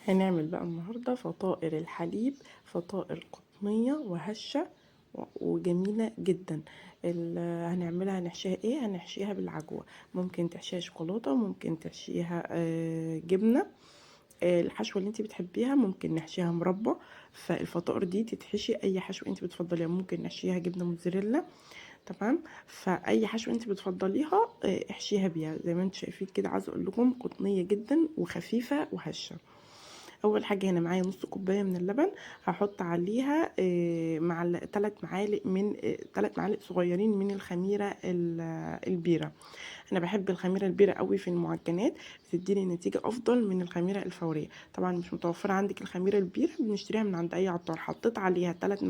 هنعمل بقى النهاردة فطائر الحليب، فطائر قطنية وهشة وجميلة جدا. هنعملها هنحشيها ايه؟ هنحشيها بالعجوة، ممكن تحشيها شوكولاتة، ممكن تحشيها جبنة، الحشوة اللي انت بتحبيها، ممكن نحشيها مربى. فالفطائر دي تتحشي اي حشو انت بتفضليها، ممكن نحشيها جبنة موتزاريلا، تمام. فاي حشوه انت بتفضليها احشيها بيها زي ما انتم شايفين كده. عايزه اقول لكم قطنيه جدا وخفيفة وهشه. اول حاجة هنا معايا نص كوباية من اللبن، هحط عليها مع 3 معالق من 3 معالق صغيرين من الخميره البيره. انا بحب الخميره البيره قوي في المعجنات، بتديني نتيجة افضل من الخميره الفورية. طبعا مش متوفرة عندك الخميره البيره، بنشتريها من عند اي عطار. حطيت عليها 3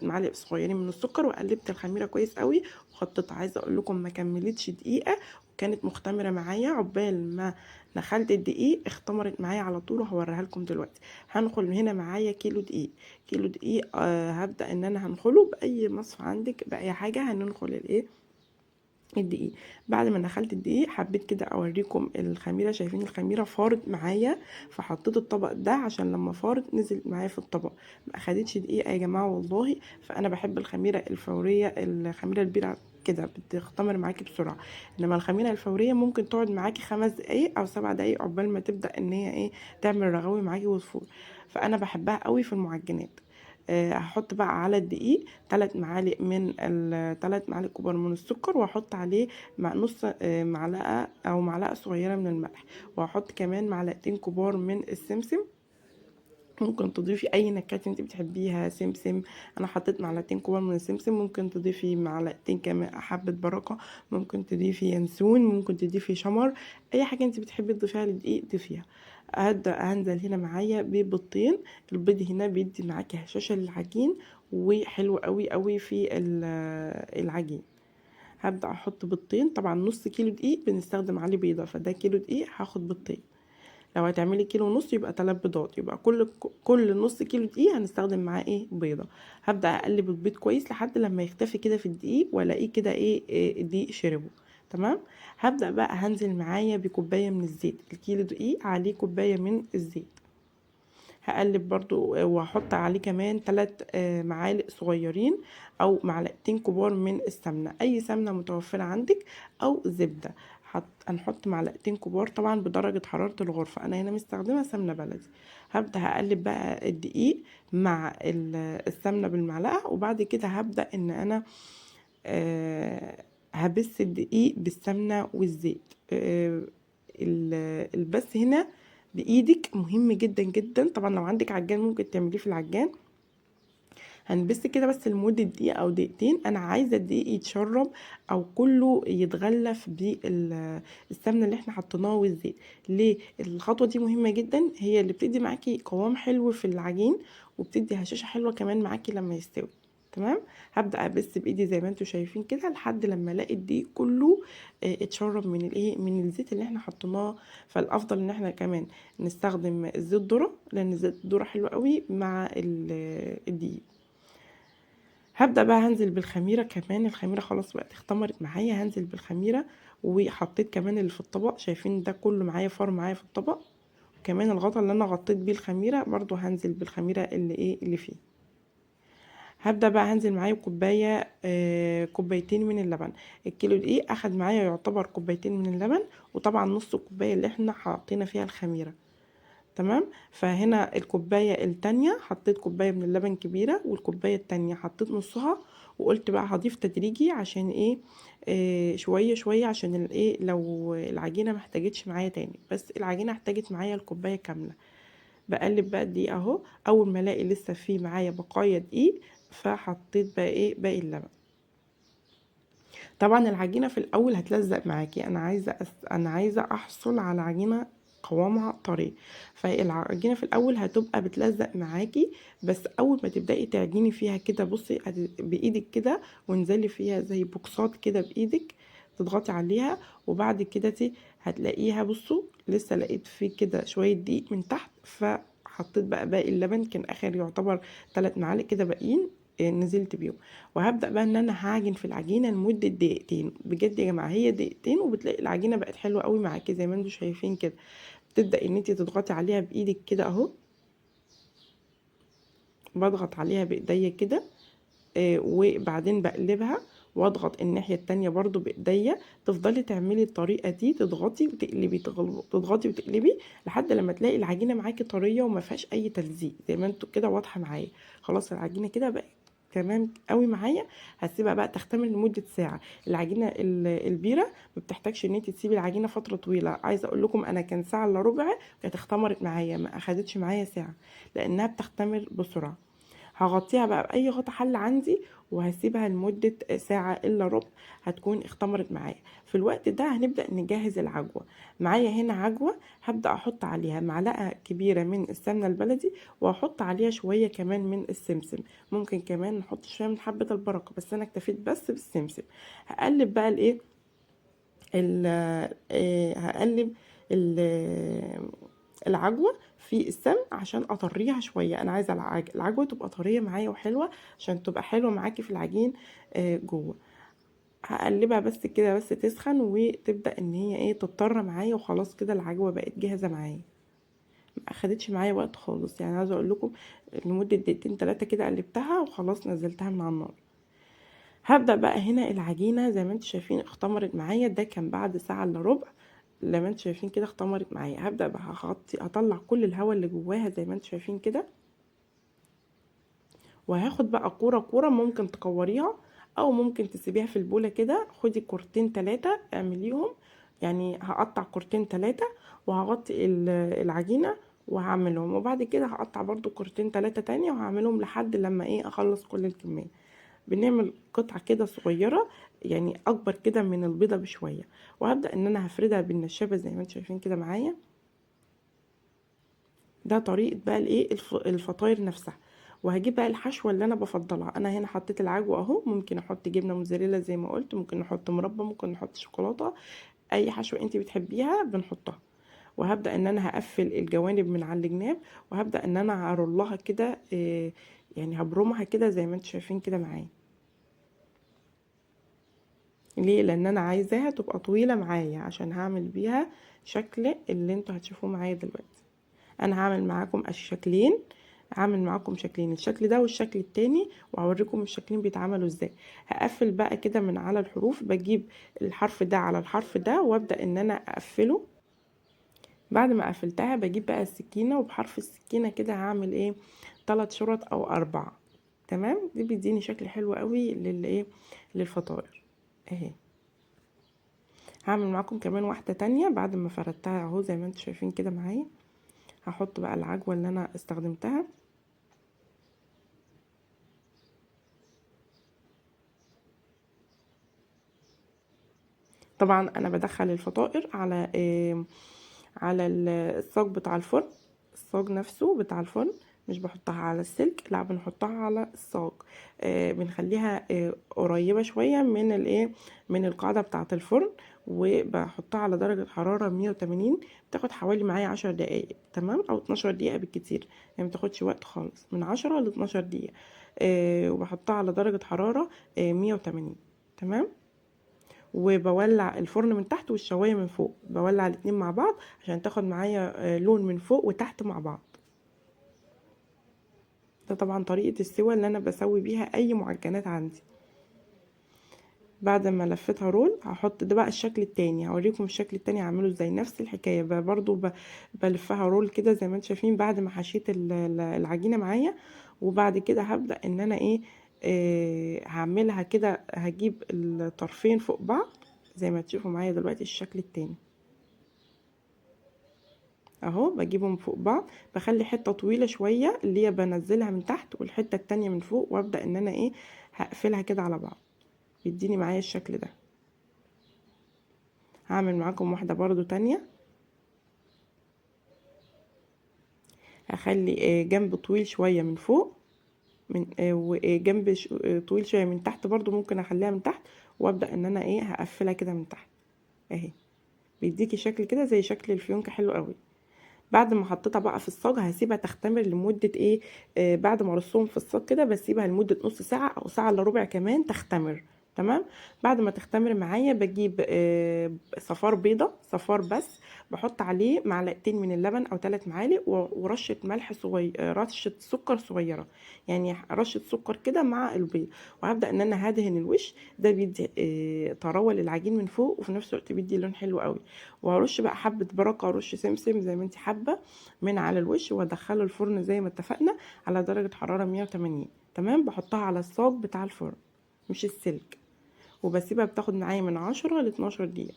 معالق صغيرين من السكر، وقلبت الخميره كويس قوي وحطيتها. عايزه اقول لكم ما كملتش دقيقة وكانت مختمره معايا. عقبال ما نخلت الدقيق اختمرت معايا على طول، وهوريها لكم دلوقتي. هنخل هنا معايا كيلو دقيق، كيلو دقيق هبدا ان انا هنخله باي مصفى عندك، باي حاجة. هننخل الايه الدقيق. بعد ما نخلت الدقيق حبيت كده اوريكم الخميره. شايفين الخميره فارت معايا، فحطيت الطبق ده عشان لما فارت نزلت معايا في الطبق، ما اخدتش دقيقة يا جماعة والله. فانا بحب الخميره الفورية، الخميره البيره كده بتختمر معاكي بسرعة، انما الخميره الفورية ممكن تقعد معاكي 5 دقايق او 7 دقايق عقبال ما تبدا ان هي ايه تعمل رغاوي معاكي وتفور. فانا بحبها قوي في المعجنات. هحط بقى على الدقيق 3 معالق من 3 معالق كبار من السكر، واحط عليه مع نص معلقه او معلقه صغيرة من الملح، وهحط كمان معلقتين كبار من السمسم. ممكن تضيفي اي نكهات انت بتحبيها، سمسم، انا حطيت معلقتين كبار من السمسم، ممكن تضيفي معلقتين كمان حبه بركة، ممكن تضيفي ينسون، ممكن تضيفي شمر، اي حاجة انت بتحبي تضيفيها للدقيق ضيفيها. هنزل هنا معايا ببيضتين. البيض هنا بيدي معاكي هشاشة للعجين وحلو قوي قوي في العجين. هبدا احط بيضتين. طبعا نص كيلو دقيق بنستخدم عليه بيضة، فده كيلو دقيق هاخد بيضتين. لو هتعملي كيلو ونص يبقى 3 بيضات، يبقى كل نص كيلو دقيق هنستخدم معاه ايه بيضة. هبدا اقلب البيض كويس لحد لما يختفي كده في الدقيق، والاقيه كده ايه الدقيق شربه، تمام. هبدا بقى هنزل معايا بكوبايه من الزيت، الكيلو دقيق عليه كوباية من الزيت. هقلب برضو وهحط عليه كمان 3 معالق صغيرين او معلقتين كبار من السمنة، اي سمنه متوفرة عندك او زبدة. هنحط معلقتين كبار طبعا بدرجة حرارة الغرفة، انا هنا مستخدمة سمنه بلدي. هبدا هقلب بقى الدقيق مع السمنة بالمعلقه، وبعد كده هبدا ان انا هبس الدقيق بالسمنه والزيت. البس هنا بايدك مهم جدا جدا. طبعا لو عندك عجان ممكن تعمليه في العجان. هنبس كده بس لمدة دقيقة أو دقيقتين. أنا عايزة الدقيق يتشرب أو كله يتغلف بالسمنة اللي احنا حطيناه والزيت. ليه الخطوة دي مهمة جدا؟ هي اللي بتدي معاكي قوام حلو في العجين، وبتدي هشاشة حلوة كمان معاكي لما يستوي، تمام. هبدأ ابس بايدي زي ما انتم شايفين كده لحد لما الاقي الدقيق كله اتشرب من الايه من الزيت اللي احنا حطيناه. فالافضل ان احنا كمان نستخدم زيت ذره، لان زيت الذرة حلو قوي مع الدقيق. هبدأ بقى هنزل بالخميرة كمان. الخميرة خلاص بقت اختمرت معايا، هنزل بالخميرة وحطيت كمان اللي في الطبق. شايفين ده كله معايا فار معايا في الطبق، وكمان الغطا اللي انا غطيت بيه الخميرة برضو هنزل بالخميرة اللي ايه اللي فيه. هبدأ بقى هنزل معايا كوبايتين من اللبن. الكيلو دقيق اخد معايا يعتبر كوبايتين من اللبن، وطبعا نص كوباية اللي احنا حطينا فيها الخميرة، تمام. فهنا الكوباية التانية حطيت كوباية من اللبن كبيرة، والكوباية التانية حطيت نصها، وقلت بقى هضيف تدريجي عشان ايه، شوية شوية عشان الايه لو العجينة ما احتاجتش معايا تاني. بس العجينة احتاجت معايا الكوباية كاملة. بقلب بقى الدقيق اهو، اول ما الاقي لسه في معايا بقايا دقيق فحطيت بقى ايه باقي اللبن. طبعا العجينة في الاول هتلزق معاكي، انا عايزة احصل على عجينة قوامها طري، فالعجينة في الاول هتبقى بتلزق معاكي، بس اول ما تبدأي تعجني فيها كده بصي بايدك كده وانزلي فيها زي بوكسات كده بايدك تضغطي عليها، وبعد كده هتلاقيها بصوا لسه لقيت فيه كده شوية دقيق من تحت، فحطيت بقى باقي اللبن، كان اخر يعتبر 3 معالق كده باقيين نزلت بيهم. وهبدأ بقى ان انا هعجن في العجينة لمدة دقيقتين. بجد يا جماعة هي دقيقتين وبتلاقي العجينة بقت حلوة قوي معاكي زي ما انتم شايفين كده. تبدأ ان انت تضغطي عليها بايدك كده اهو، بضغط عليها بايديا كده، وبعدين بقلبها واضغط الناحية التانية برضو بايديا. تفضلي تعملي الطريقة دي، تضغطي وتقلبي، تضغطي وتقلبي لحد لما تلاقي العجينة معاكي طرية وما فيهاش اي تلزيق زي ما انتوا كده واضحة معايا. خلاص العجينة كده بقت تمام قوي معايا. هسيبها بقى تختمر لمدة ساعة. العجينة البيرة ما بتحتاجش ان انت تسيبي العجينة فترة طويلة. عايزة اقول لكم انا كان ساعة الا ربع كانت اختمرت معايا، ما اخدتش معايا ساعة لانها بتختمر بسرعة. هغطيها بقى بأي غطا حل عندي وهسيبها لمدة ساعة إلا ربع، هتكون اختمرت معايا. في الوقت ده هنبدأ نجهز العجوة. معايا هنا عجوة، هبدأ أحط عليها معلقة كبيرة من السمنة البلدي، وأحط عليها شوية كمان من السمسم، ممكن كمان نحط شوية من حبة البركة، بس أنا اكتفيت بس بالسمسم. هقلب بقى الإيه، هقلب العجوة في السمن عشان اطريها شوية. انا عايزة العجوة تبقى طرية معايا وحلوة عشان تبقى حلوة معاكي في العجين، جوه. هقلبها بس كده، بس تسخن وتبدأ ان هي تضطر معايا، وخلاص كده العجوة بقت جاهزة معايا. ما اخدتش معايا وقت خالص، عايزة اقول لكم لمدة دقيقتين تلاتة كده قلبتها وخلاص نزلتها من على النار. هبدأ بقى هنا العجينة زي ما انتم شايفين اختمرت معايا، ده كان بعد ساعة الا ربع لما انتم شايفين كده اختمرت معايا. هبدأ بقى هطلع كل الهواء اللي جواها زي ما انتم شايفين كده، وهاخد بقى كورة كورة، ممكن تكوريها او ممكن تسيبيها في البولة كده. خدي كورتين تلاتة اعمليهم، هقطع كورتين تلاتة وهغطي العجينة وهعملهم، وبعد كده هقطع برضو كورتين تلاتة تانية وهعملهم لحد لما اخلص كل الكمية. بنعمل قطعة كده صغيرة، اكبر كده من البيضة بشوية، وهبدأ ان انا هفردها بالنشابة زي ما انتم شايفين كده معايا. ده طريقة بقى الفطاير نفسها. وهجيب بقى الحشوة اللي انا بفضلها. انا هنا حطيت العجوة اهو، ممكن احط جبنة موتزاريلا زي ما قلت، ممكن نحط مربى، ممكن نحط شوكولاتة، اي حشوة انت بتحبيها بنحطها. وهبدأ ان انا هقفل الجوانب من على الجناب، وهبدأ ان انا هرولها كده، هبرمها كده زي ما انتم شايفين كده معايا. ليه؟ لان انا عايزاها تبقى طويلة معايا عشان هعمل بيها شكل اللي انتوا هتشوفوه معايا دلوقتي. انا هعمل معاكم الشكلين، هعمل معاكم شكلين، الشكل ده والشكل التاني، وهوريكم الشكلين بيتعملوا ازاي. هقفل بقى كده من على الحروف، بجيب الحرف ده على الحرف ده وابدأ ان انا اقفله. بعد ما قفلتها بجيب بقى السكينة، وبحرف السكينة كده هعمل 3 شرط او 4، تمام. دي بيديني شكل حلو قوي للفطائر اهي. هعمل معاكم كمان واحدة تانية بعد ما فردتها اهو زي ما انتم شايفين كده معايا. هحط بقى العجوة اللي انا استخدمتها. طبعا انا بدخل الفطائر على الصاج بتاع الفرن، الصاج نفسه بتاع الفرن، مش بحطها على السلك، لا بنحطها على الصاج. بنخليها قريبة شوية من القاعدة بتاعة الفرن، وبحطها على درجة حرارة 180، بتاخد حوالي معايا 10 دقايق، تمام، او 12 دقيقة بالكتير، يعني ما بتاخدش وقت خالص، من 10 ل 12 دقيقة. وبحطها على درجة حرارة، 180، تمام. وبولع الفرن من تحت والشواية من فوق، بولع الاتنين مع بعض عشان تاخد معايا، لون من فوق وتحت مع بعض. ده طبعا طريقة السوى اللي انا بسوي بيها اي معجنات عندي. بعد ما لفيتها رول هحط ده بقى الشكل التاني، هوريكم الشكل التاني هعمله ازاي. نفس الحكاية برضو بلفها رول كده زي ما انتم شايفين بعد ما حشيت العجينة معايا. وبعد كده هبدأ ان انا هعملها كده، هجيب الطرفين فوق بعض زي ما تشوفوا معايا دلوقتي الشكل التاني اهو، بجيبهم فوق بعض، بخلي حتة طويلة شوية اللي هي بنزلها من تحت والحتة التانية من فوق، وابدأ ان انا هقفلها كده على بعض، بيديني معايا الشكل ده. هعمل معاكم واحدة برضو تانية، هخلي جنب طويل شوية من فوق، وجنب طويل شوية من تحت برضو ممكن اخليها من تحت، وابدأ ان انا هقفلها كده من تحت اهي، بيديكي شكل كده زي شكل الفيونكة حلو قوي. بعد ما حطيتها بقى في الصاج هسيبها تختمر لمدة ايه، بعد ما ارصهم في الصاج كده بسيبها لمدة نص ساعة او ساعة الا ربع كمان تختمر. تمام. بعد ما تختمر معايا بجيب صفار بيضة، صفار بس، بحط عليه معلقتين من اللبن او 3 معالق، ورشه ملح صغير، رشه سكر صغيرة، يعني رشه سكر كده مع البيض. وهبدا ان انا هدهن الوش ده، بيدي طراوه للعجين من فوق، وفي نفس الوقت بيدي لون حلو قوي. وهرش بقى حبه بركة، ورش سمسم زي ما انت حابة من على الوش، وادخله الفرن زي ما اتفقنا على درجه حرارة 180. تمام. بحطها على الصاج بتاع الفرن مش السلك، وبسيبها بتاخد معايا من 10 ل 12 دقيقة.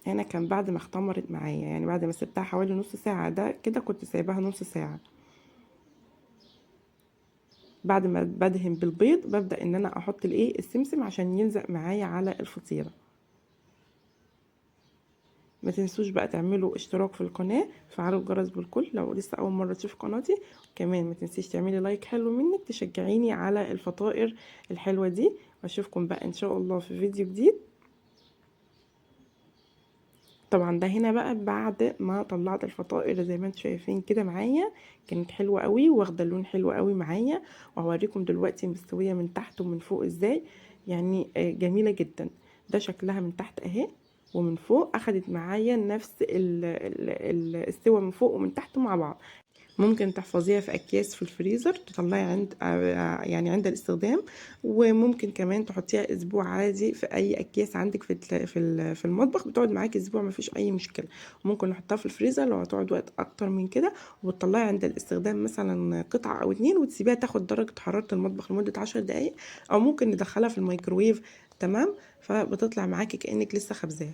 هنا كان بعد ما اختمرت معايا، يعني بعد ما سبتها حوالي نص ساعة، ده كده كنت سايباها نص ساعة. بعد ما بدهن بالبيض ببدأ ان انا احط الايه السمسم عشان يلزق معايا على الفطيرة. ما تنسوش بقى تعملوا اشتراك في القناة، فعلوا الجرس بالكل لو لسه اول مرة تشوف قناتي. كمان ما تنسيش تعملي like حلو منك تشجعيني على الفطائر الحلوة دي. واشوفكم بقى ان شاء الله في فيديو جديد. طبعا ده هنا بقى بعد ما طلعت الفطائر زي ما انتم شايفين كده معايا، كانت حلوة قوي واخده لون حلو قوي معايا. وهوريكم دلوقتي مستوية من تحت ومن فوق ازاي، يعني جميلة جدا. ده شكلها من تحت اهي، ومن فوق اخدت معايا نفس السوا من فوق ومن تحت مع بعض. ممكن تحفظيها في اكياس في الفريزر، تطلعي عند يعني عند الاستخدام، وممكن كمان تحطيها اسبوع عادي في اي اكياس عندك في المطبخ، بتقعد معاكي اسبوع مفيش اي مشكلة. ممكن نحطها في الفريزر لو هتقعد وقت اكتر من كده، وتطلعي عند الاستخدام مثلا قطعه او 2، وتسيبيها تاخد درجه حرارة المطبخ لمدة 10 دقائق، او ممكن ندخلها في الميكروويف. تمام. فبتطلع معاكي كانك لسه خبزاها.